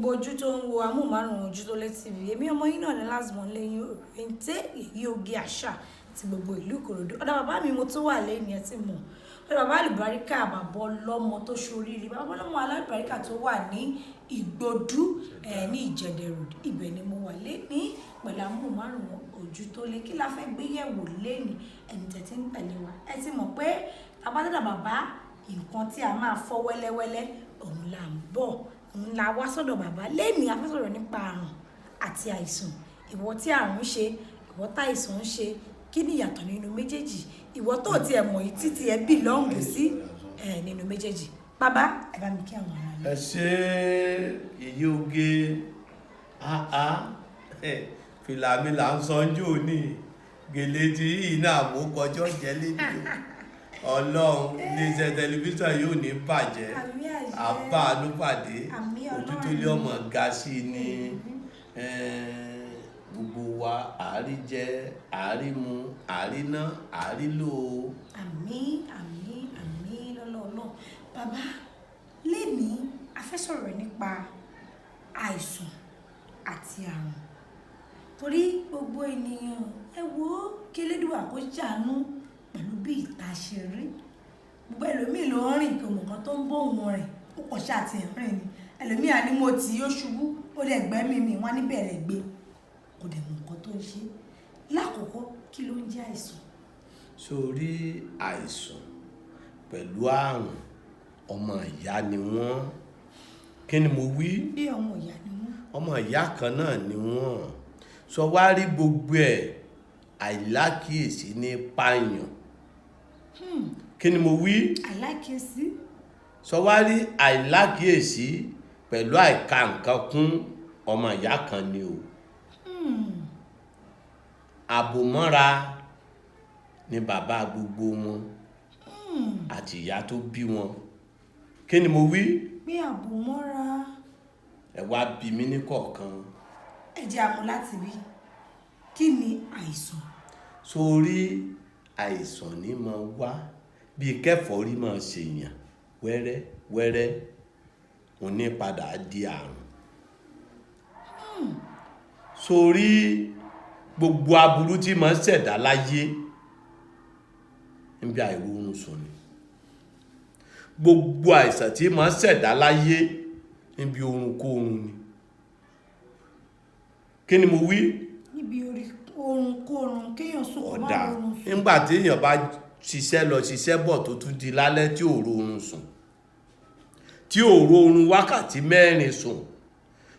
Gbogbo ojú tó ń wo amóhùnmáwòrán Ojútólé TV, èmi ọmọ yín náà ní Last-Born lẹ́yìn òrèǹtẹ́ èyí oge àṣà ti gbogbo ìlú Ìkòròdú. Ọ̀dọ̀ bàbá mi mo tún wà lẹ́yìn, ẹ ti mọ̀. Ọ̀dọ̀ bàbá àlùbáríkà, bàbá ọlọ́mọ tó ṣoríire, bàbá ọlọ́mọ alálùbáríkà tó wà ní Ìgbòdú ẹ̀ ní Ìjẹ̀dẹ̀ Road. Ibẹ̀ ni mo wà lẹ́ni pẹ̀lú amóhùnmáwòrán Ojútólé. Kí la fẹ́ gbé yẹ̀wò lẹ́ni? Ẹni tẹ̀ tí ń tẹ̀lé wa, ẹ ti mọ̀ pé abádọ́dà bàbá, nǹkan tí a máa fọ́ wẹ́lẹ́wẹ́lẹ́ òun là ń bọ̀, òun la wá sọ́dọ̀ bàbá lẹ́ni. A fẹ́ sọ̀rọ̀ nípa àrùn àti àìsàn. Ìwọ tí àrùn ń ṣe, ìwọ táìsàn ń ṣe, kí ni ìyàtọ̀ nínú méjèèjì? Ìwọ tó tiẹ̀ mọ̀ yìí títí ẹ belong sí ẹ nínú méjèèjì. Bàbá, ẹ bá mi kí àwọn ará Ẹ ṣe, èyí oge áá, fìlà mi là ń sọ jò ní gèlè tí yìí náà mú kọjọ́ jẹ́ lédè o. Ọlọ́run, iléeṣẹ́ tẹlifíṣàn yóò ní bàjẹ́. Àmín, àṣẹ. Àbáàánú pàdé. Àmín. Ojútólé Ọlọ́run. ọmọ ga sí i ní gbogbo wa, àárí jẹ, àárí mu, àárí ná, àárí lò ó. Àmín, àmín, àmín lọ́lọ́ọ̀lọ́. Bàbá, lénìí a fẹ́ sọ̀rọ̀ nípa àìsàn àti àrùn, torí gbogbo ènìyàn, ẹ wo, kélédùà kó ṣàánú pẹ̀lú bí ìta ṣe rí. Gbogbo ẹlòmíì ló ń rìn kí òmù kan tó ń bó òun rìn, ó kọ̀ ṣáà ti rìn ni. Ẹlòmíì á ní mo tì í, ó ṣubú, ó dẹ̀ gbẹ́mìí mi, wọ́n á ní bẹ̀rẹ̀ gbé, kò dẹ̀ mọ̀ nǹkan tó ń ṣe. Lákọ̀ọ́kọ́, kí ló ń jẹ́ àìsàn? Sórí àìsàn pẹ̀lú àrùn, ọmọ ìyá ni wọ́n. Kí ni mo wí? Bí ọmọ ìyá ni wọ́n. Ọmọ ìyá kan náà ni wọ́n. Sọ wá rí gbogbo ẹ̀, àìlákìyèsí ní pààyàn. Kí ni mo wí? Àìlákìyèsí. Sọ wá rí àìlákìyèsí pẹ̀lú àìka nǹkan kún, ọmọ ìyá kan ni o. Àbòmọ́ra ni bàbá gbogbo wọn àti ìyá tó bí wọn. Kí ni mo wí? Pé àbòmọ́ra. Ẹ wá bí mi ní kọ̀ọ̀kan. Ẹ jẹ́ àmú láti bí. Kí ni àìsàn? Sórí àìsàn ní máa wá bíi kẹfọ́rí máa ṣèyàn wẹ́rẹ́ wẹ́rẹ́, òun ní padà di àrùn. Sórí gbogbo aburú tí máa ń ṣẹ̀dá láyé níbi àìróorun sùn ni. Gbogbo àìsàn tí máa ń ṣẹ̀dá láyé níbi oorun kóorun ni. Kí ni mo wí? Níbi orí oorun kóorun, kéèyàn sùn kó má Ọ̀dà rọrùn sùn. Nígbà tí èèyàn bá ṣiṣẹ́ lọ, ṣiṣẹ́ bọ̀, tó tún di lálẹ́ tí ò róorun sùn, tí ò róorun wákàtí 4 sùn,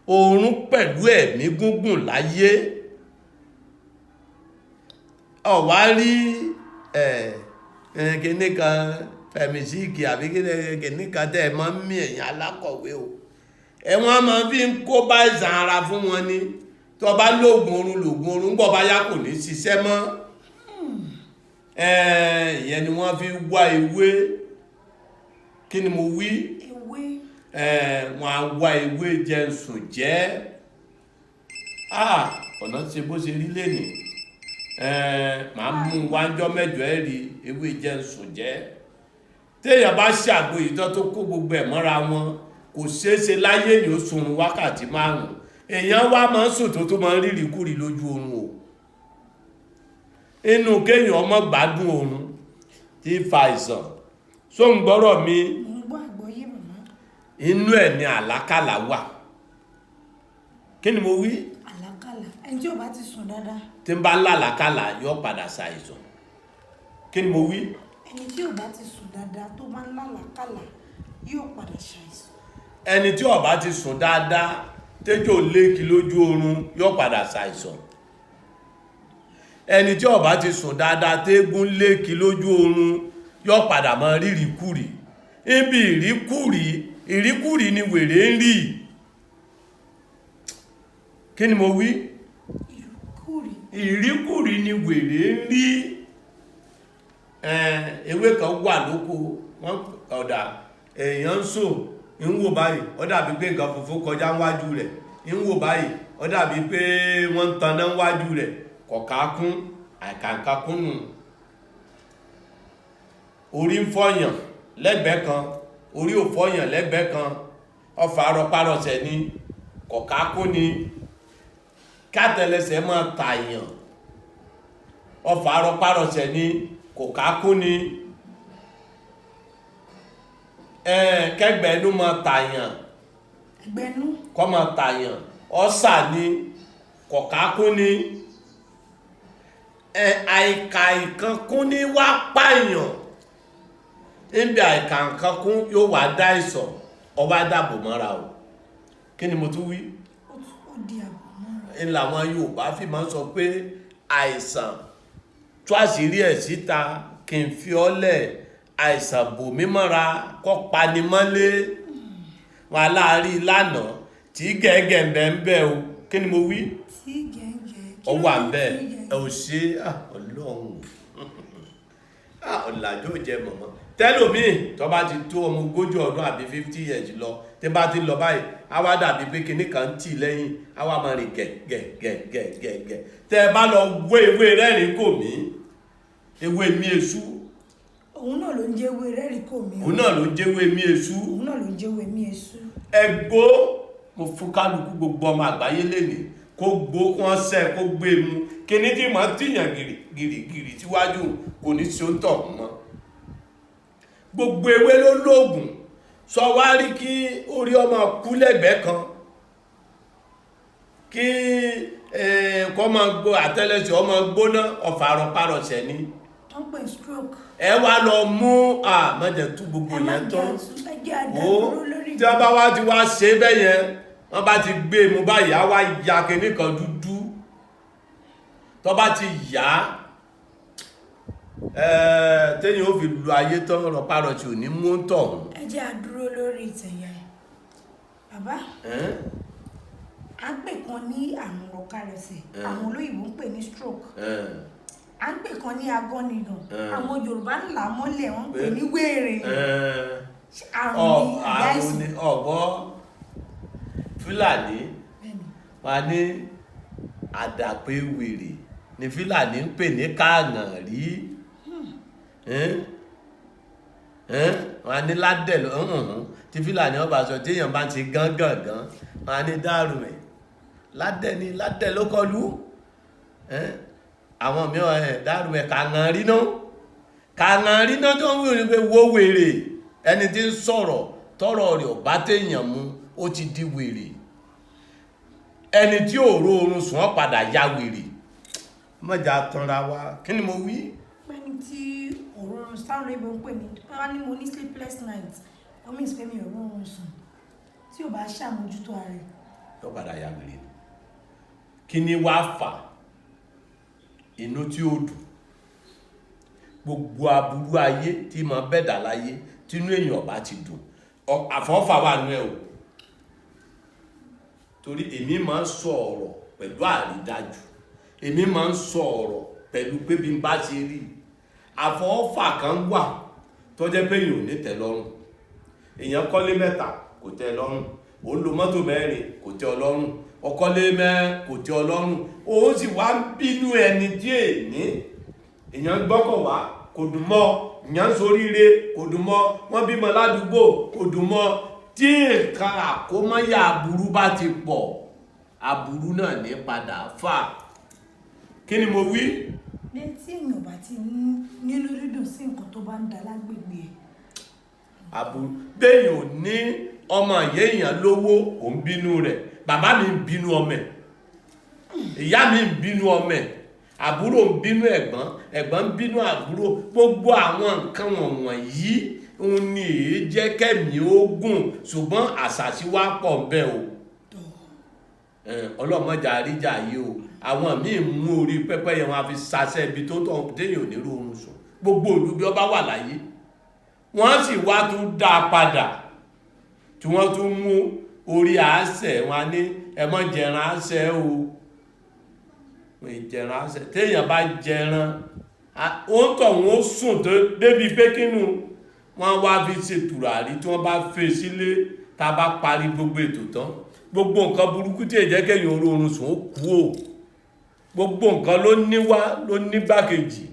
oorun pẹ̀lú ẹ̀mí gúngùn láyé. Ọ̀wá rí ẹ̀ kíní kan fẹ̀mísíìkì àbí kíní kan tẹ́ ẹ máa ń mí, ẹ̀yìn alákọ̀wé o, ẹ̀wọ̀n máa fi ń kó bá ìsàn ara fún wọn ni. Tó bá lóògùn oorun, lóògùn oorun ń bọ̀ bá yá, kò ní ṣiṣẹ́ mọ́. Ìyẹn ni wọ́n fi wá ewé. Kí ni mo wí? Ewé. Wọ́n á wá ewé jẹun sùn jẹ́. Ọ̀nà ṣe bó ṣe rí lénìí, màá mú wájọ́ mẹ́jọ ẹ̀ rí ewé jẹun sùn jẹ́. Téèyàn bá ṣàgbo ìtọ́ tó kó gbogbo ẹ̀ mọ́ra wọn, kò ṣeé ṣe láyé èèyàn ó sunrun wákàtí 5. Èèyàn wá máa ń sùn tó máa ń rírì kúrì lójú oorun o. Inú kéèyàn ọmọ gbádùn oorun tí fa àìsàn sóun gbọ́rọ̀ mi. Mò ń gbọ́ àgbọ́yé, màmá. Inú ẹ̀ ni àlákàlà wà. Kí ni mo wí? Àlákàlà, ẹni tí ò bá ti sùn dáadáa. Tí ń bá lálàkàlà yóò padà ṣàìsàn. Kí ni mo wí? Ẹni tí ò bá ti sùn dáadáa tó máa ń lálàkàlà yóò padà ṣàìsàn. Ẹni tí ó bá ti sùn dáadáa, tẹ́jọ́ léèkì lójú oorun, yóò padà ṣàìsàn. Ẹni tí ó bá ti sùn dáadáa, tẹ́gùn léèkì lójú oorun, yóò padà máa rírìkúrì. Ibi ìríkúrì, ìríkúrì ni wèrè ń rí. Kí ni mo wí? Ìrúkúrì. Ìríkúrì ni wèrè ń rí. Ewé kan wà lóko wọ́n. Ọ̀dà èèyàn ń sùn, ń wò báyìí, ó dàbí pé nǹkan funfun kọjá níwájú rẹ̀. Ń wò báyìí, ó dàbí pé wọ́n ń taná níwájú rẹ̀, kọ̀ọ̀ká kún àìkàǹkà kúnnù. Orí ń fọyàn lẹ́gbẹ̀ẹ́ kan, orí ò fọyàn lẹ́gbẹ̀ẹ́ kan, ọfà rọpárọsẹ̀ ni. Kọ̀kákún ni kátẹlẹsẹ̀ máa tààyàn, ọfà arọpárọsẹ̀ ni, kọ̀kákún ni. Kẹgbẹ̀ẹ́nú máa tààyàn, Ẹgbẹ́nú. Kọ́ máa tààyàn, ọ́sà ni, kọ̀kákún ni. Àìkà ìkankún ní wá pààyàn. Níbi àìkà nǹkan kún yóò wá dá ìsàn, ọba dàbò mọ́ra o. Kí ni mo tún wí? Ó di àbò mọ́ra. Ń làwọn Yorùbá fi máa ń sọ pé àìsàn tú àṣírí ẹ̀ síta kì í fi ọ́ lẹ̀, àìsàn bò mí mọ́ra kọ́ panimọ́lé. Wọn aláàárí lánàá tí gẹ́gẹ́ ń bẹ ń bẹ o. Kí ni mo wí? Tí gẹ́gẹ́. Ọ wà ń bẹ ẹ ò ṣe. Ọlọ́run, ọ̀làjú ò jẹ mọ̀mọ́ tẹ́lòmíì tó bá ti tó ọmọ 40 ọdún àbí 50 years lọ, tí bá ti lọ báyìí, á wá dàbí pé kinní kan ń tì lẹ́yìn, á wá máa rìn gẹ̀ gẹ̀ gẹ̀ gẹ̀ gẹ̀ gẹ̀. Tẹ́ ẹ bá lọ wé ewé rẹ́rìn kò mí, ewé mi èṣú. Òun náà ló ń jẹ́ ewé rẹ́rìí kò mí o. Òun náà ló ń jẹ́wé mi èṣú. Òun náà ló ń jẹ́ ewé mi èṣú. Ẹgbó mo fún kálukú, gbogbo ọmọ àgbáyé lẹ́nìí, kó gbó, kó wọ́n sẹ́, kó gbé mu. Kíní tí màá tìyàn gìrì gìrì gìrì síwájú kò ní sí ó ń tọ̀ mọ́. Gbogbo ewé ló lóògùn. Sọ wá rí kí orí ọmọ kú lẹ́gbẹ̀ẹ́ kan, kí kọ́ máa gbó, àtẹ́lẹsẹ̀ ọmọ gbóná, ọ̀fà rọpárọsẹ̀ ni. Tó ń pè ní stroke. Ẹ wá lọ mú àmọ́jẹ̀ tú gbogbo Ẹ má yẹn jẹ́ tán. àtú, ẹ jẹ́ Ó àdádúró lórí. Tí wọ́n bá wá ti wá ṣe bẹ́ẹ̀ yẹn, wọ́n bá ti gbé e mú báyìí, á wá ya kinní kan dúdú. Tó bá ti yá téèyàn ó fi lu ayé tán, rọpárọsẹ̀ ò ní mú tọ̀hún. Ẹ jẹ́ àdúró lórí ìtẹ̀yẹ bàbá. À ń pè kan ní àrùn rọpárọsẹ̀, àwọn olóyìnbó ń pè ní stroke. À ń pè kan ní agọ́nidàn, àwọn Yorùbá ń là á mọ́lẹ̀, wọ́n ń pè ní wéèrè. Ṣé àrùn ní àbí Àrùn àìsàn? ní ọ̀gbọ́ Fúlàní. Bẹ́ẹ̀ni. Wà ní àdàpé wèrè ní Fúlàní ń pè ní káàgàn rí. Wà ní ládẹ̀ lọ tí Fúlàní ọba sọ, tí èèyàn bá ti gán gàngán, wà ní dàrú ẹ̀ ládẹ̀ ní ládẹ̀ ló kọlu. Àwọn mìíràn ẹ̀ dàrú ẹ̀ kàgàn rí náà, kàgàn rí náà tó ń wí ní pé wo wèrè. Ẹni tí ń sọ̀rọ̀ tọ́rọ̀ rẹ̀ ò bá téèyàn mu, ó ti di wèrè. Ẹni tí ò ró oorun sùn, ọ́ padà ya wèrè. Mọ̀jà tanra wa. Kí ni mo wí? Pẹ́ni tí òórùn sáwọn olóyìnbó ń pè ní, wọ́n ní mo ní sleepless night, wọ́n means pé mi ò rọrùn sùn, tí ò bá ṣàmójútó ara rẹ̀. Yóò padà ya wèrè ni. Kí ni wàá fà? Inú tí ó dùn, gbogbo aburú ayé tí mo bẹ́dà láyé, tínú èèyàn bá ti dùn, àfọ́fà wà nú ẹ o. Torí èmi máa ń sọ ọ̀rọ̀ pẹ̀lú àrídájú, èmi máa ń sọ ọ̀rọ̀ pẹ̀lú pé bí n bá ṣe rí i. Àfọwọ́fà kan wà tó jẹ́ pé èèyàn ò ní tẹ́ lọ́rùn. Èèyàn kọ́lé mẹ́ta, kò tẹ́ lọ́rùn. Ó lo mọ́tò mẹ́rin, kò tẹ́ ọ lọ́rùn. Ọkọ́lé mẹ́, kò tẹ́ ọ lọ́rùn. Ó sì wá ń bínú ẹni tí èní. Èèyàn gbọ́kọ̀ wá, kò dùn mọ́. Èèyàn ń soríire, kò dùn mọ́. Wọ́n bímọ ládùúgbò, kò dùn mọ́. Tí nǹkan àkómọ́yà aburú bá ti pọ̀, aburú náà ní padà fà. Kí ni mo wí? Ní tí èèyàn bá ti nínú dídùn sí nǹkan tó bá ń da lágbègbè ẹ̀. Aburú béèyàn ò ní ọmọ ìyá èèyàn lówó, ò ń bínú rẹ̀. Bàbá mi ń bínú ọmọ ẹ̀, ìyá mi ń bínú ọmọ ẹ̀, àbúrò ń bínú ẹ̀gbọ́n, ẹ̀gbọ́n ń bínú àbúrò. Gbogbo àwọn nǹkan wọ̀nyí ń ní èé jẹ́ kẹ́mi ó gùn, ṣùgbọ́n àṣàṣì wá pọ̀ ń bẹ o. Ọlọ́mọjà àríjà yìí o. Àwọn míì mú orí pẹ́pẹ́yẹ wọn a fi ṣaṣẹ́ ibi tó tọ̀ téèyàn ò ní rọrùn sùn. Gbogbo ìlú bí ọba wà láyé, wọ́n sì wá tún dá a padà, tí wọ́n tún mú orí àásẹ̀ wọn ní ẹ má jẹran àásẹ̀ o. Wọ́n ì jẹran àásẹ̀. Téèyàn bá jẹran, ó ń tọ̀ wọ́n sùn tó débi pé kínú wọ́n wá fi ṣe tùràrí. Tí wọ́n bá fẹ́ sílé, tá a bá parí gbogbo ètò tán, gbogbo nǹkan burúkú tí èjẹ́ kéèyàn oorun sùn, ó kú o. Gbogbo nǹkan ló níwá, ló nígbàkejì.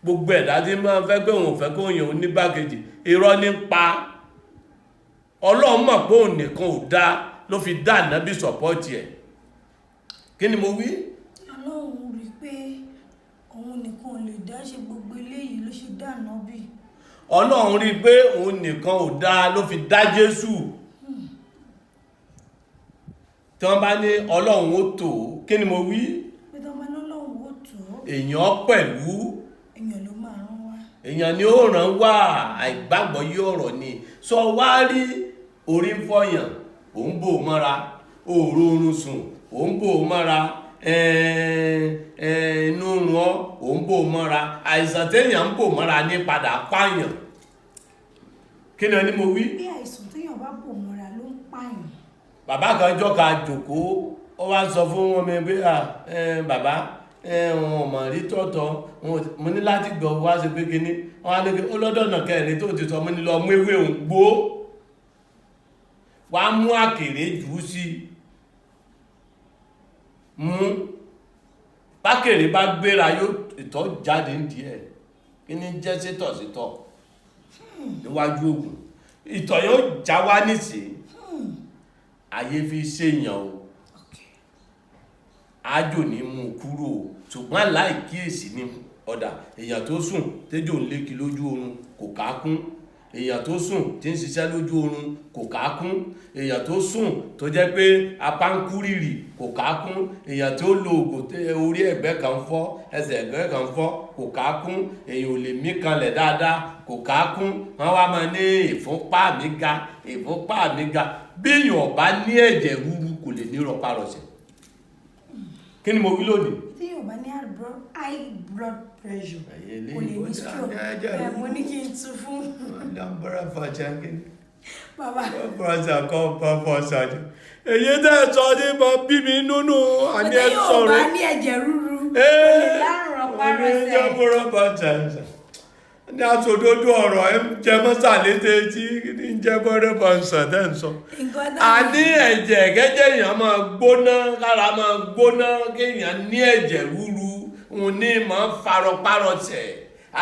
Gbogbo ẹ̀dá tí máa fẹ́ pé òun fẹ́ kó yàn ó nígbàkejì, irọ́ ní pa. Ọlọ́run mọ̀ pé òun nìkan ò dáa. ló fi dá ànábì sọ̀pọ́ọ̀tì ẹ̀. Kí ni mo wí? Ọlọ́run rí i pé òun nìkan ò lè dá ṣe gbogbo eléyìí ló ṣe dá ànábì. Ọlọ́run rí i pé òun nìkan ò dá ló fi dá Jésù. Tí wọ́n bá ní Ọlọ́run ó tó, kí ni mo wí? Pé tó bá lọ́lọ́run ó tó, Èèyàn pẹ̀lú èèyàn ló máa rán wá. Èèyàn ni ó ràn wá. Àìgbàgbọ́ yí ọ̀rọ̀ ni sọ wá rí. Orí ń fọyàn, òun bò mọ́ra, òòrò oorun sùn, òun bò mọ́ra, inú run ọ́, òun bò mọ́ra. Àìsàn téèyàn ń bò mọ́ra ní padà pààyàn. Kí ni ẹni mo wí? Bí àìsàn téèyàn bá bò mọ́ra ló ń pààyàn. Bàbá kan jọ ka jòkó, ó wá sọ fún wọn mi pé, "À, bàbá, wọn ò mọ̀ rí tọ̀tọ̀." Mo ní láti gbọ́ wá sí pé kíní wọn á ní pé ó lọ́dọ̀ ọ̀nà kẹrin tó ti sọ. Mo ní lọ mú ewé òun gbó wàá mú àkèré jù ú sí mú bákèrè bá gbéra, yóò ìtọ̀ jáde ní díẹ̀. Kí ní jẹ́ sétọ̀ sétọ̀ níwájú ògùn, ìtọ̀ yóò já wá nísìnyí. Ayé fi ṣèyàn o. Ájò ní mú kúrò o, ṣùgbọ́n láìkíyèsí ní ọ̀dà. Èèyàn tó sùn tẹ́jò ń lékì lójú oorun kò kákún, èèyàn tó sùn tí ń ṣiṣẹ́ lójú oorun kò kákún, èèyàn tó sùn tó jẹ́ pé apá ń kú rìrì kò kákún, èèyàn tó lo oògùn tẹ orí ẹ̀gbẹ́ kan fọ́, ẹsẹ̀ ẹ̀gbẹ́ kan fọ́ kò kákún, èèyàn ò lè mí kanlẹ̀ dáadáa kò kákún. Wọ́n wá máa ní ìfúnpá mi ga, ìfúnpá mi ga. Bí èèyàn ò bá ní ẹ̀jẹ̀ ríru, kò lè ní rọpárọsẹ̀. Kí ni mo wí lónìí? Tí yóò bá ní high blood pressure, Ẹ̀yin kò lè eléyìí ní ó stroke. ní ẹ̀jẹ̀ Ẹ ríru. mo ní kí n tu fún bàbá. Èyí tẹ́ ẹ sọ ní mọ bí mi nínú àní Tí ẹ yóò bá sọ̀rọ̀. ní ẹ̀jẹ̀ ríru, kò lè lárùn rọpárọsẹ̀. Ní aṣòdodo ọ̀rọ̀ ẹ ń jẹ mọ́sàlété tí ní ń jẹ́ bọ́rẹ́ bọ̀ǹsà tẹ́ ń sọ. Nǹkan A ní ẹ̀jẹ̀ kẹ́jẹ́ èèyàn máa gbóná, kára máa gbóná, kéèyàn ní ẹ̀jẹ̀ ríru òun ní máa ń farọpárọsẹ̀.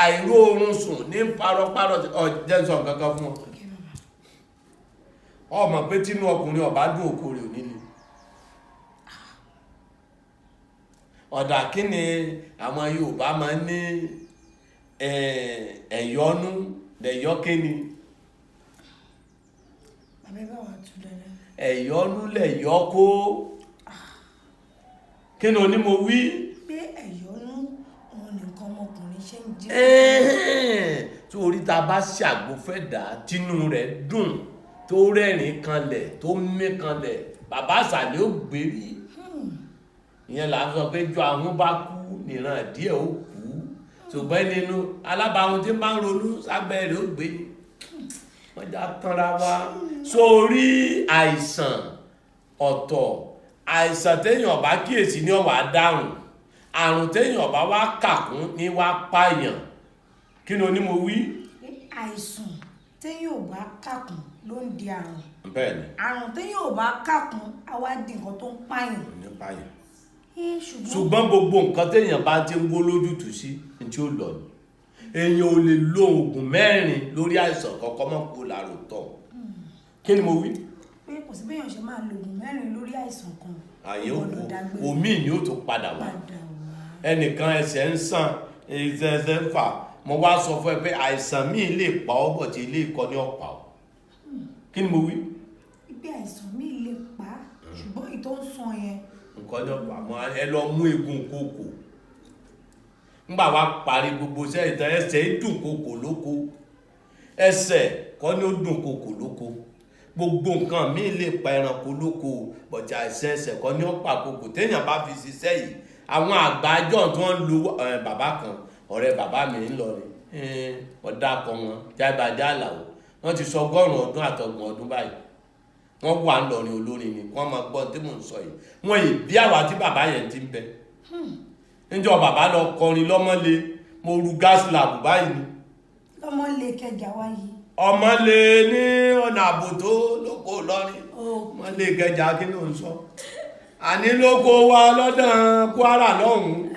Àìró oorun sùn ní ń farọpárọsẹ̀. Ọ̀jẹ̀ ń sọ nǹkan kan fún ọ. Okay, bàbá. Ọmọ pé tínú ọkùnrin ọba dùn, òkú rẹ̀ ò nílé ọ̀dà. Kí ni àwọn Yorùbá máa ń ní ẹ̀yọ́nú lẹ̀yọ́? Kí ni? Bàbá, ẹ bá wa tú dáadáa. Ẹ̀yọ́nú lẹ̀yọ́ kó. Kí ni oní mo wí? Pé ẹ̀yọ́nú òun nìkan ọmọkùnrin ṣe ń jí. Ẹ̀hẹ́n, tí orí ta bá ṣàgbo fẹ́ dà, tínú rẹ̀ dùn, tó rẹ́rìn kanlẹ̀, tó mí kanlẹ̀, bàbá àṣàlẹ̀ ó gbérí. Ìyẹn là ń sọ pé jọ àwọn bá kú nìran díẹ̀ ó kú, ṣùgbọ́n nínú alábàáhùn tí máa ń ronú sábẹ́ rẹ̀ ó gbé ni. Wọ́n já tanra wa sórí àìsàn ọ̀tọ̀. Àìsàn téèyàn bá kíyèsí ní ọ̀wà dárùn, àrùn téèyàn bá wá kàkún ní wá pààyàn. Kí ni onímọ̀ wí? Pé àìsàn téèyàn ò bá kàkún ló ń di àrùn. Bẹ́ẹ̀ ni. Àrùn téèyàn ò bá kàkún á wá di nǹkan tó ń pààyàn. Ní pààyàn. Ẹ ṣùgbọ́n Ṣùgbọ́n gbogbo nǹkan téèyàn bá ti ń wó lójútùú sí ní tí ó lọ ni. Èèyàn ò lè lo oògùn 4 lórí àìsàn kọ́kọ́ mọ́ kó lárò tọ̀. Kí ni mo wí? Pé kò sí béèyàn ṣe máa lo oògùn 4 lórí àìsàn kan. Àyè Ó ó gbọ́dọ̀ dágbére. Omi ni ó tún padà wá. Padà wá. Ẹnìkan ẹsẹ̀ ń sàn, ẹsẹ̀ ẹsẹ̀ ń fà. Mo wá sọ fún ẹ pé àìsàn míì lè pa ọ́ bọ̀ tí ilé ìkọ́ ní ọ̀pá ọ́. Kí ni mo wí? Ibi àìsàn míì lè pa á, ṣùgbọ́n èyí tó ń sàn yẹn. Nǹkan ní ọ̀pá mọ́. Ẹ lọ mú egun kòkò ńgbà wá parí gbogbo iṣẹ́ ìtàn. Ẹsẹ̀ ń dùn kòkò lóko, ẹsẹ̀ kọ́ ni ó dùn kòkò lóko. Gbogbo nǹkan míì lè pa ẹranko lóko, bọ̀jà ẹsẹ̀ ẹsẹ̀ kọ́ ni ó pa kòkò téèyàn bá fi ṣiṣẹ́ yìí. Àwọn àgbájọ tí wọ́n ń lo bàbá kan, ọ̀rẹ́ bàbá mi ńlọrin, ọ̀dà kan wọn jábàjá àlàó, wọ́n ti sọ 100 ọdún àtọgbọ̀n ọdún báyìí. Wọ́n wà ńlọrin, olórin ni wọ́n. Máa gbọ́ tí mò ń sọ yìí. Wọ́n yìí bí àwa tí bàbá yẹn ti ń bẹ. Níjọ́ bàbá lọ kọrin lọ́mọ́lé, mo ru gas lab báyìí ni. Lọ́mọ lè kẹjà wá yìí. Ọmọlé ní ọ̀nà àbòtó lóko lọ́rin. Ó Ọmọlé kẹjà, kí ló ń sọ? Àní lóko wa lọ́dàn Kwara lọ́hùn-ún.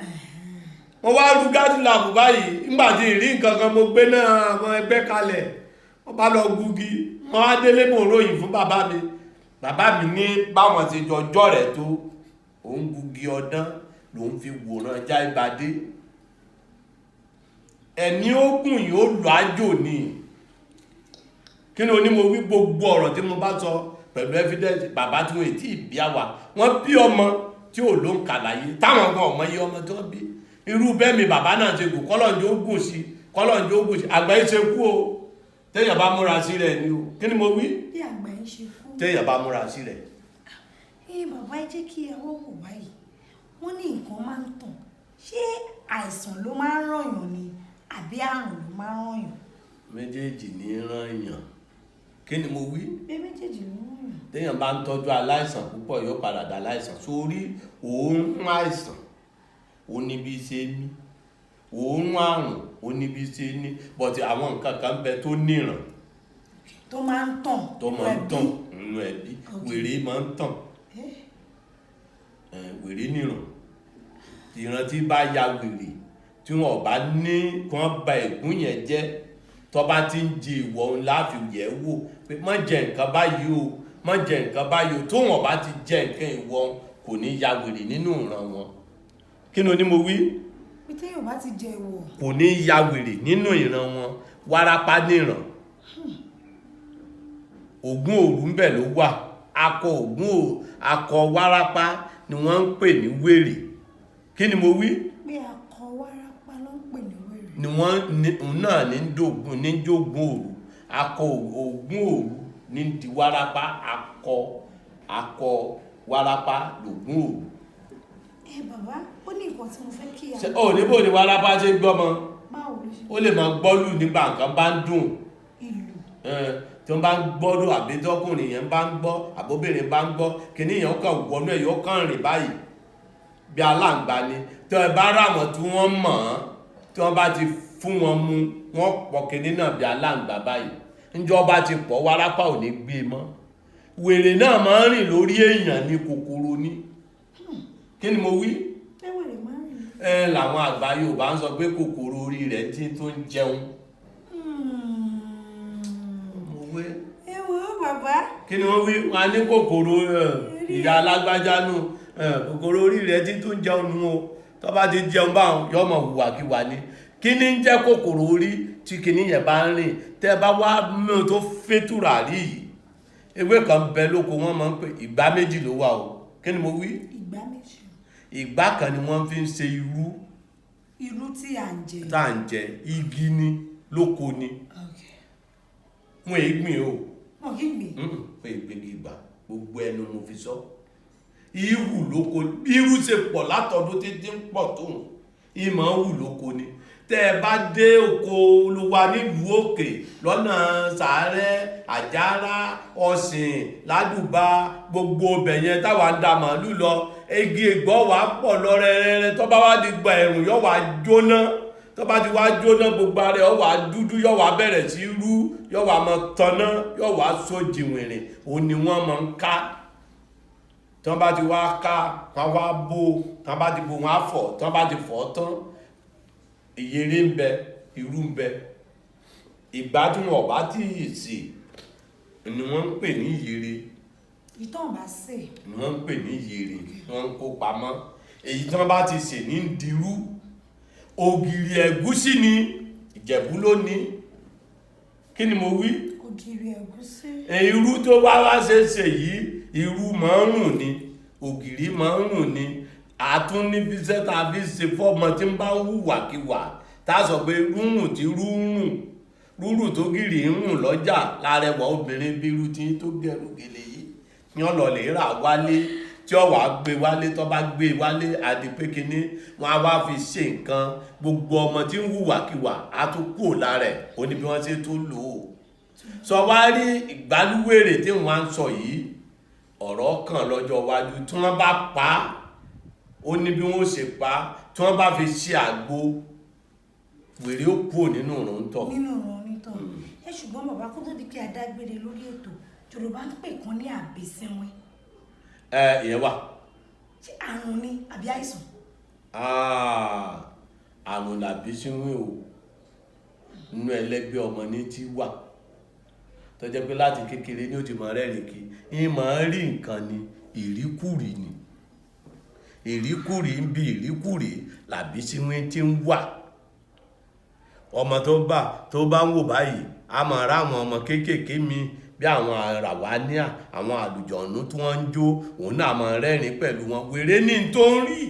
Mo wá ru gas lab báyìí. Nígbà tí ìrí nǹkan kan, mo gbé náà àwọn ẹgbẹ́ kalẹ̀, wọ́n bá lọ gugi. Wọ́n á délé, mo ròyìn fún bàbá mi. Bàbá mi ní báwọn ti jọjọ́ rẹ̀ tó, òun gugi ọdán lòun fi wòran Jáìbadé. Ẹ̀mí ogun yìí ó lọ àjò ni. Kí ni oní mo wí? Gbogbo ọ̀rọ̀ tí mo bá sọ pẹ̀lú evidence. Bàbá tí wọ́n ti bí àwà, wọ́n bí ọmọ tí ò ló ń kà láyé, táwọn gan ọmọ yí ọmọ tí wọ́n bí. Irú bẹ́ẹ̀ mi bàbá náà ṣe gùn, kọ́lọ́njọ́ ó gùn sí, kọ́lọ́njọ́ ó gùn sí. Àgbà yìí ṣe kú o, téèyàn bá múra sí rẹ̀ ni o. Kí ni mo wí? Bí àgbà yín ṣe kú. Téèyàn bá múra sí rẹ̀. Ẹ bàbá, ẹ jẹ́ kí ẹwọ́ wò báyìí. Wọ́n ní nǹkan máa ń tàn. Ṣé àìsàn ló máa ń rànyàn ni àbí àrùn ló máa ń rànyàn? Méjèèjì ní ràn yàn. Kí ni mo wí? Pé méjèèjì ló ń rànyàn. Téèyàn bá ń tọ́jú aláìsàn púpọ̀, yóò padà dà aláìsàn sórí. Òórùn àìsàn ó ní bí ṣe ní, òórùn àrùn ó ní bí ṣe ní, but àwọn nǹkan kan ń bẹ tó níran tó máa ń tàn tó máa ń nínú tàn ẹbí. Nínú ẹbí. Ok. Wèrè máa ń tàn. Eh, Wèrè níran. Ìran tí bá ya wèrè, tí wọn bá ní kí wọn ba ègún yẹn jẹ́, tó bá ti ń di ìwọ òun láàfin yẹ̀ wò pé má jẹ nǹkan báyìí o, má jẹ nǹkan báyìí o. Tó wọn bá ti jẹ nǹkan ìwọ, kò ní ya wèrè nínú ìran wọn. Kí ni oní mo wí? Bí téèyàn bá ti jẹ ìwọ̀. Kò ní ya wèrè nínú ìran wọn. Wárápá níran, ògún òru ń bẹ ló wà. Akọ ògún akọ wárápá ni wọ́n ń pè ní wèrè. Kí ni mo wí? Pé akọ wárápá ló ń pè ní wèrè. Ni wọ́n ní òun náà ní dògún ní jogún òru. Akọ ògún òru ní di wárápá. Akọ wárápá lògún òru. Ẹ bàbá, ó ní nǹkan tí mo fẹ́ kí a Ṣé ò ní bò ní wárápá ṣe gbọ́mọ? Báwo ló ṣe? Ó lè máa gbọ́lù nígbà nǹkan bá ń dùn. Ìlú. Tí wọ́n bá ń gbọ́dọ̀, àbí tọkùnrin yẹn bá ń gbọ́, àbóbìnrin bá ń gbọ́, kìíní yẹn kàn wọnú ẹ̀, yóò kàn rìn báyìí bí aláǹgbá ni. Tí wọ́n bá rà wọ́n tí wọ́n mọ̀ ọ́n, tí wọ́n bá ti fún wọn mu, wọ́n pọ̀ kìíní náà bí aláǹgbá báyìí. Níjọ́ bá ti pọ̀, wárápá ò ní gbé e mọ́. Wèrè náà máa ń rìn lórí èèyàn ní kòkòrò ní. Kí ni mo wí? Pé wèrè máa ń rìn. Ẹ làwọn àgbà Yorùbá ń sọ pé kòkòrò orí rẹ̀ tí tó ń jẹun. Mo wé. Ẹ wo bàbá. Kí ni wọ́n wí? Wọn á ní kòkòrò ìyá alágbájá nù, kòkòrò orí rẹ̀ tí tó ń jẹun nù o. Tó bá ti jẹun báwọn, yóò mọ̀ hùwàkiwà ni. Kí ni ń jẹ́ kòkòrò orí? Tí kìíní yẹn bá ń rìn, tẹ́ bá wá mú tó fẹ́tùrà rí yìí, ewé kan bẹ lóko, wọ́n máa ń pè ìgbá. Méjì ló wà o. Kí ni mo wí? Ìgbá méjì. Ìgbá kan ni wọ́n fi ń ṣe irú. Irú tí à ń jẹ. Tá à ń jẹ, igi ni lóko ni. Wọn èé gbìn o. Wọn kì í gbìn. Pé ìgbégi ìgbà, gbogbo ẹnu mo fi sọ, ihù lóko. Irú ṣe pọ̀ látọdún títí ń pọ̀ tóun, ìmọ̀ ń hù lóko ni. Tẹ́ ẹ bá dé oko olúwa nílùú òkè lọ́nà Sàárẹ̀, Àjàrà, Ọ̀sìn, Ládùbà, gbogbo ọbẹ̀ yẹn táwa ń da màálù lọ, igi ìgbọ́ wà pọ̀ lọ rẹ́rẹ́rẹ́. Tó bá wá di gba ẹ̀rùn, yóò wá jóná. Tó bá ti wá jóná, gbogbo ara ẹ̀ wá dúdú, yóò wá bẹ̀rẹ̀ sí rú, yóò wá máa tanná, yóò wá so jìnwìnrìn. Òun ni wọ́n máa ń ká. Tí wọ́n bá ti wá ká, wọ́n wá bó. Tí wọ́n bá ti bó, wọ́n á fọ̀. Tí wọ́n bá ti fọ̀ tán, ìyèrè ń bẹ, irú ń bẹ. Ìgbà tí wọn ò bá tí ì sè ni wọ́n ń pè ní ìyèrè. Ìtàn bá sè. Ni wọ́n ń pè ní ìyèrè, wọ́n ń kó pamọ́. Èyí tí wọ́n bá ti sè ní dirú. Ògìrì ẹ̀gúsí ni, Ìjẹ̀bú ló ní. Kí ni mo wí? Ògìrì ẹ̀gúsí. Irú tó wá wá ṣe ṣe yìí, irú máa ń rùn ni, ògìrì máa ń rùn ni. Àtún níbi iṣẹ́ tá a fi ṣe fọ́mọ tí ń bá ń hùwàkiwà, tá a sọ pé rúrùn tí rúrùn rúrùn tó gìrì ń rùn lọ́jà lárẹwà obìnrin bí irú tí tó gẹrù gèlè yìí ní ọ̀nà lè rà wálé, tí ó wàá gbé wálé. Tó bá gbé wálé, àti pé kinní wọn á wá fi ṣe nǹkan. Gbogbo ọmọ tí ń hùwàkiwà á tún kúrò lára ẹ̀. Ó ní bí wọ́n ṣe tó lò ó. Sọ wá rí ìgbálúwèrè tí wọ́n á ń sọ yìí, ọ̀rọ̀ kan lọ́jọ́ iwájú tí wọ́n bá pa á, ó ní bí wọ́n ṣe pa á. Tí wọ́n bá fi ṣe àgbo, wèrè ó kúrò nínú ìrùntọ̀. Nínú ìran onítàn ẹ. Ṣùgbọ́n bàbá, kó tó di pé adágbére lórí ètò, Yorùbá ń pè kan ní àbísínwín. Ẹ ìyẹn wà. Ṣé àrùn ni àbí àìsàn? Ah, àrùn làbí sínú o. Inú ẹlẹ́gbẹ́ ọmọ ní tí wà tó tó jẹ́ pé láti kékeré ní ó ti mọ rẹ́rìn kí ń máa rí nǹkan ni, ìríkùrí ni, ìríkùrí ń bi ìríkùrí làbí síwín tí ń wà. Ọmọ tó bá ń wò báyìí, a máa rá àwọn ọmọ kéékèèké mi bí àwọn àràwáníà, àwọn àlùjọ̀nú tí wọ́n ń jó, òun náà máa rẹ́rìn pẹ̀lú wọn. Wèrè ní tó ń rí.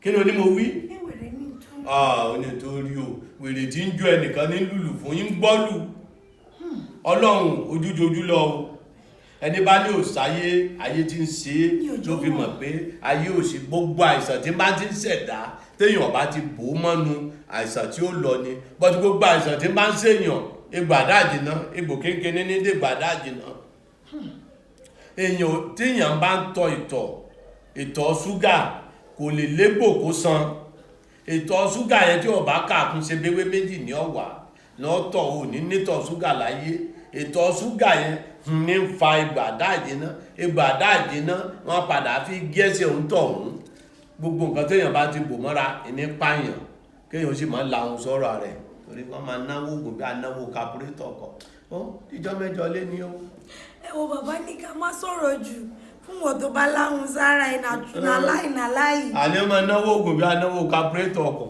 Kí ló ní mo wí? Wèrè ní tó. Ah, ó ní tó rí o. Wèrè tí ń jó ẹnìkan ní lùlù fún yín gbọ́lù. Ọlọ́run ojújojú lọ o. Ẹni bá ní òsáyé, ayé tí ń ṣe é Ní ojú ló fi mọ̀ pé ayé ò sí. Gbogbo àìsàn tí bá ti ń ṣẹ̀dá, téèyàn bá ti bò ó mọ́nu, àìsàn tí ó lọ ni. Bọ́tí gbogbo àìsàn tí bá ń ṣèyàn, egbò àdáàjìná, egbò kékeré ní dègbò àdáàjìná. Èèyàn téèyàn bá ń tọ ìtọ̀, ìtọ̀ ṣúgà kò lè légbò kó san. Ìtọ̀ ṣúgà yẹn tí ó bá kàkún ṣe béwé méjì ní ọ̀wà lọ́tọ̀, ò ní nítọ̀ ṣúgà láyé. Ìtọ̀ ṣúgà yẹn ní ń fa egbò àdáàjìná. Egbò àdáàjìná wọ́n padà fi gẹ́sẹ̀ òun tọ̀ òun. Gbogbo nǹkan téèyàn bá ti bò mọ́ra ìní pààyàn, kéèyàn sì máa la ohun sọ́rọ̀ rẹ̀, torí wọ́n máa náwó oògùn bí anáwó kapurétọ̀ kọ̀ ó ìjọ mẹ́jọ lé ní o. Ẹ wo, bàbá ní ká má sọ̀rọ̀ jù fún wọn tó bá láhùn sára ẹ̀ nàláì. Àní máa náwó oògùn bí anáwó kapurétọ̀ ọkọ̀,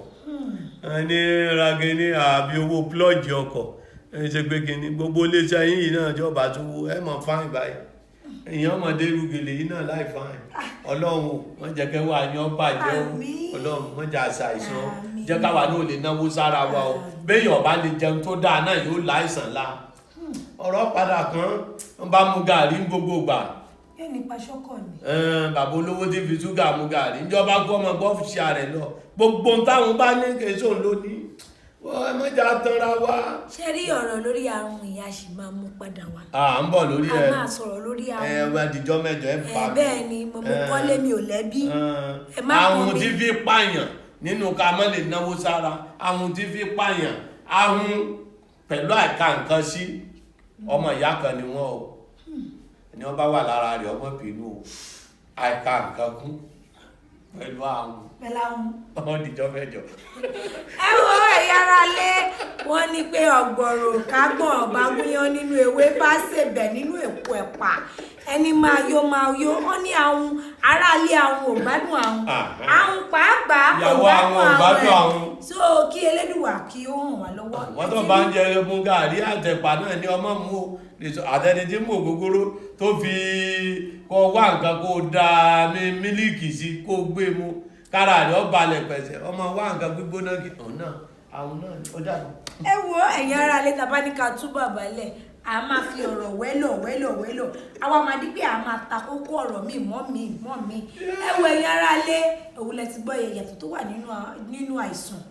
ẹni rage ní àbí owó plọ́ọ̀jì ọkọ̀. Ẹ ṣe pé kìíní gbogbo iléeṣẹ́ yín yìí náà jọba tó wo ẹ mọ̀ fáìn báyìí, èèyàn ọmọdé rúgèlè yìí náà láì fáìn. Ọlọ́run wọ́n jẹ́ kẹ́ wà ní ọba jẹ́ o. Àmín. Ọlọ́run wọ́n jẹ́ àṣà àìsàn. Àmín. Jẹ́ káwa náà lè náwó sára wa o. Béèyàn bá lè jẹun tó dáa náà, yóò láìsàn la ọ̀rọ̀ padà kan ń bá mu gàrí ní gbogbo ìgbà. Yóò nípa ṣọ́kọ̀ ni. Ẹn, bàbá olówó tí fi ṣúgà mu gàrí, níjọba kó ọmọ gbọ́ fi ṣe ààrẹ lọ, gbogbo ohun táwọn bá ní kèso ló ní wọ́n. Ẹ mọ́jà tanra wa. Ṣé rí ọ̀rọ̀ lórí àrùn ìyá ṣì máa mú padà wá. À ń bọ̀ lórí A ẹ. máa sọ̀rọ̀ lórí Ẹ àrùn. wá dìjọ́ mẹ́jọ ẹ bá Ẹ mi. bẹ́ẹ̀ ni, mo kọ́lé, mi ò lẹ́bí. Ẹ má Àwọn pọn mi. tí fi pààyàn nínú ká má lè náwó sára, àwọn tí fi pààyàn, ahun pẹ̀lú àìka nǹkan sí, ọmọ ìyá kan ni wọ́n o. Ẹni wọ́n bá wà lára rẹ̀, ọmọ bínú o. Àìka nǹkan kún pẹ̀lú ahun. Pẹ̀lú àwọn. Ọmọ dìjọ́ mẹ́jọ. Ẹ wo, ẹ̀yà ara lé, wọ́n ní pé ọ̀gbọ̀rọ̀ kágbọ̀n ọ̀bá gúnyán nínú ewé bá ṣèbẹ̀ nínú èpo ẹ̀pà, ẹni máa yó máa yó. Wọ́n ní àwọn aráalé àwọn ò gbádùn àwọn àwọn pàápàá kò Ìyàwó àwọn ò gbádùn ẹ̀. àwọn. So kí Elédùwà kí ó ràn wá lọ́wọ́. Wọ́n tó bá ń jẹ mú gàrí àtẹ̀pà náà ní ọmọ mú o. Àtẹni tí mú ògógóró tó fi kọ wá nǹkan kó da mílíìkì sí kó gbé mu kára rẹ̀ ó balẹ̀ pẹ̀sẹ̀, ọmọ wá nǹkan gbígbóná kí òun náà àwọn náà ó dàbọ̀. Ẹ wo, ẹ̀yin ará ilé, tàbá ní ká tú bàbá lẹ̀, a máa fi ọ̀rọ̀ wẹ́lọ̀ wẹ́lọ̀ wẹ́lọ̀, àwa máa di pé a máa ta kókó ọ̀rọ̀ míì mọ́ mi mọ́ mi. Ẹ wo, ẹ̀yin ará ilé, òun lẹ ti gbọ́ ìyàtọ̀ tó wà nínú àìsàn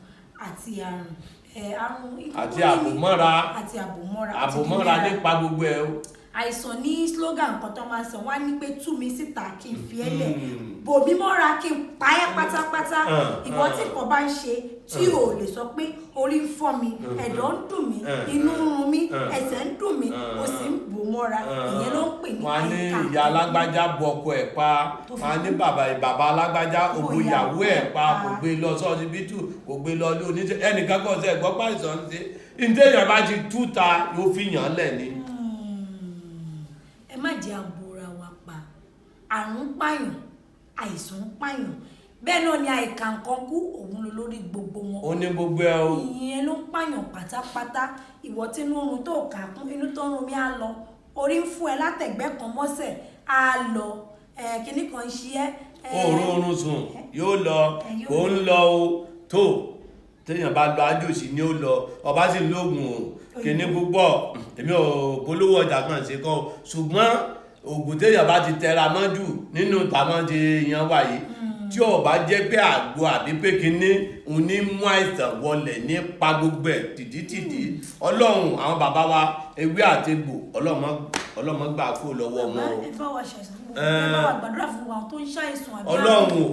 àti àrùn ẹ̀ àrùn Àti àbòmọ́ra. Àti àbòmọ́ra. Àti Àbòmọ́ra ìlera. nípa gbogbo ẹ̀ o. Àìsàn ní slogan kan tó máa ń sọ, wá ní pé tú mi síta kí n fi ẹ́ lẹ̀, bò mí mọ́ra kí n pa ẹ́ pátápátá. Ìwọ tí nǹkan bá ń ṣe tí o ò lè sọ pé orí ń fọ́ mi, ẹ̀dọ̀ ń dùn mí, inú ń run mí, ẹsẹ̀ ń dùn mí, o sì ń bò mọ́ra, ìyẹn ló ń pè ní Wọn á ní àyíká. ìyá alágbájá bu ọkọ ẹ̀ pa. Tó fi Wọn á ní bàbá alágbájá òbò ìyàwó ẹ̀ pa, kò gbé lọ sọ́sibítù, kò gbé lọ ilé oníṣẹ́ ẹnìkan kò sẹ́ gbọ́ pàìsàn ń ṣe. Ǹjẹ́ èèyàn bá ti túta, yóò fi yàn án lẹ̀ ni. Ẹ má jẹ́ àbúra wa pa. Àrùn ń pààyàn, àìsàn ń pààyàn, bẹ́ẹ̀ náà ni àìkà nǹkan kú, òun ló lórí gbogbo wọn. Ó ní gbogbo ẹ o. Ìyẹn ló ń pààyàn pátápátá. Ìwọ tí inú run tó kà kún, inú tó ń run mi á lọ, orí ń fún ẹ látẹ̀gbẹ́ kan mọ́sẹ̀ á lọ, ẹ kinní kan ń ṣe ẹ́ ẹ. Òórùn oorun sùn yóò lọ. Yóò Kò ń lọ o. Tó téèyàn bá lọ ájòsí ni ó lọ, ọba sì lóògùn o kíní púpọ̀. Èmi ò polówó ọjà kan ṣe kọ́ o, ṣùgbọ́n oògùn téèyàn bá ti tẹra mọ́ jù nínú tàmọ́ ti yan wà yìí, tí ò bá jẹ́ pé àgbo àbí pé kíní òun ní mú àìsàn wọlẹ̀ nípa gbogbo ẹ̀ tìdítìdí. Ọlọ́run àwọn bàbá wa, ewé àti egbò, Ọlọ́run má gbà kó lọ́wọ́ wọn o. Ẹ bá wa ṣàìsàn fún gbogbo, ẹ bá wa gbàdúrà fún wa tó ń ṣàìsàn àbí Ọlọ́run o,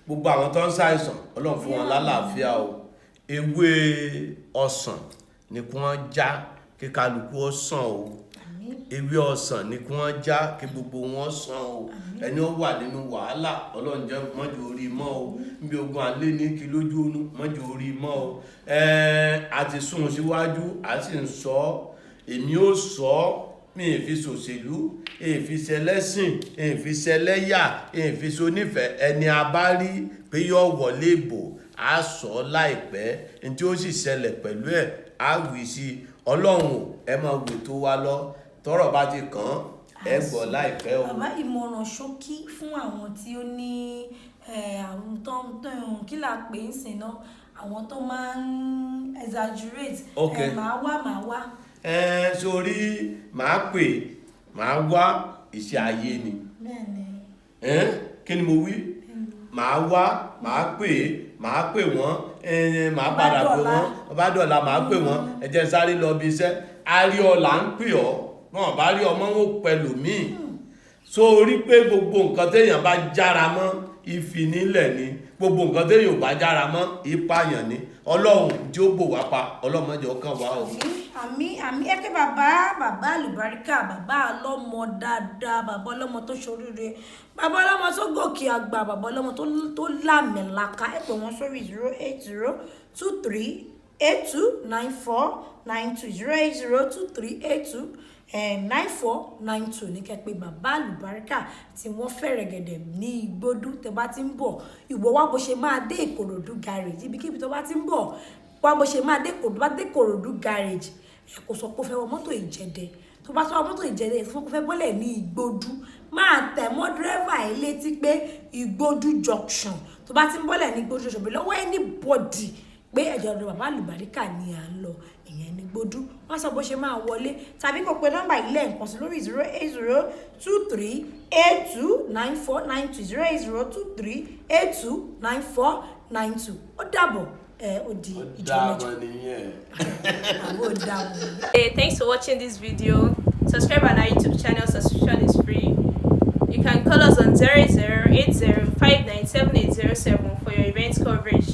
gbogbo àwọn tó ń ṣàìsàn, Ọlọ́run fún wọn lálàáfíà o. Ewé ọsàn ni kí wọ́n já kí kálukú ó sàn o. Àmín. Ewé ọsàn ni kí wọ́n já kí gbogbo wọn sàn o. Ẹni ó wà nínú wàhálà, Ọlọ́run jẹ́ mọ́jú orí mọ́ o. Níbi ogun alẹ́ ní kí lójú oorun, mọ́jú orí mọ́ o. Ẹ̀ẹ́n, a ti sún un síwájú, a sì ń sọ ọ́. Èmi ó sọ ọ́, mi ì fi ṣòṣèlú, ì fi ṣẹlẹ́sìn, ì fi ṣẹlẹ́yà, ì fi ṣonífẹ̀ẹ́. Ẹni a bá rí pé yóò wọlé ìbò, á sọ ọ́ láìpẹ́ ní tí ó sì ṣẹlẹ̀ pẹ̀lú ẹ̀, á wí sí i. Ọlọ́run ò, ẹ máa wò tó wa lọ, tọ́rọ̀ bá ti kàn án, ẹ gbọ́ láìpẹ́ o. Bàbá, ìmọ̀ràn ṣókí fún àwọn tí ó ní àwọn tó ń kí là pé ń sìn náà, àwọn tó máa ń exaggerate. Màá wá, màá wá. Ẹ sórí, màá pè, màá wá, iṣẹ́ ayé ni. Bẹ́ẹ̀ni. Ẹ́n, kí ni mo wí? Màá wá, màá pè, màá pè wọ́n, màá Bá padà pè dọ̀la. wọ́n, bá dọ̀la màá pè wọ́n, ẹ jẹ́ n sáré lọ bí iṣẹ́. A rí ọ là ń pè ọ́, wọn bá rí ọmọ wọn pẹ̀lú míì. So rí pé gbogbo nǹkan téèyàn bá jára mọ́, ìfinilẹ̀ ni. Gbogbo nǹkan téèyàn ò bá jára mọ́, ìpààyàn ni. Ọlọ́run tí ó bò wá pa, Ọlọ́run má jẹ́ ó kàn wá o. Àmín, àmín. Ẹ pé bàbá, bàbá àlùbáríkà, bàbá ọlọ́mọ dáadáa, bàbá ọlọ́mọ tó ṣoríire, bàbá ọlọ́mọ tó gòkè àgbà, bàbá ọlọ́mọ tó lámìlaka. Ẹ pè wọ́n sórí 08023829492, 08023829492 ní kẹ́ pé bàbá àlùbáríkà tí wọ́n fẹ̀rẹ̀ gẹ̀dẹ̀ ní Igbódú. Tẹ́ bá ti ń bọ̀, ìwọ wá bó ṣe máa dé Ìkòròdú garage. Ibikíbi tó bá ti ń bọ̀, wá bó ṣe máa dé Ìkòròdú. Bá dé Ìkòròdú garage, ẹ kò sọ pé ó fẹ́ wọ mọ́tò Ìjẹ̀dẹ̀. Tó bá sọ wọ mọ́tò Ìjẹ̀dẹ̀, sọ pé ó fẹ́ bọ́lẹ̀ ní Igbódú. Máa tẹ̀ mọ́ dírẹ́fà ẹ létí pé Igbódú junction. Tó bá ti ń bọ́lẹ̀ ní Igbódú junction, bí lọ́wọ́ anybody pé ẹ̀jọ̀ ọ̀dọ̀ bàbá àlùbáríkà ni à ń lọ, ìyẹn ní Igbódú. Wọ́n sọ bó ṣe máa wọlé, tàbí kó pe nọ́mbà ilé nǹkan sí lórí 08023829492, 08023829492. Ó dàbọ̀, ẹ ó di ìjọ mẹ́jọ. Dáàmọ̀ nìyẹn. Àwọn ò dàbọ̀. Hey, thanks for watching this video. Subscribe on our YouTube channel, subscription is free. You can call us on 0080 for your event coverage.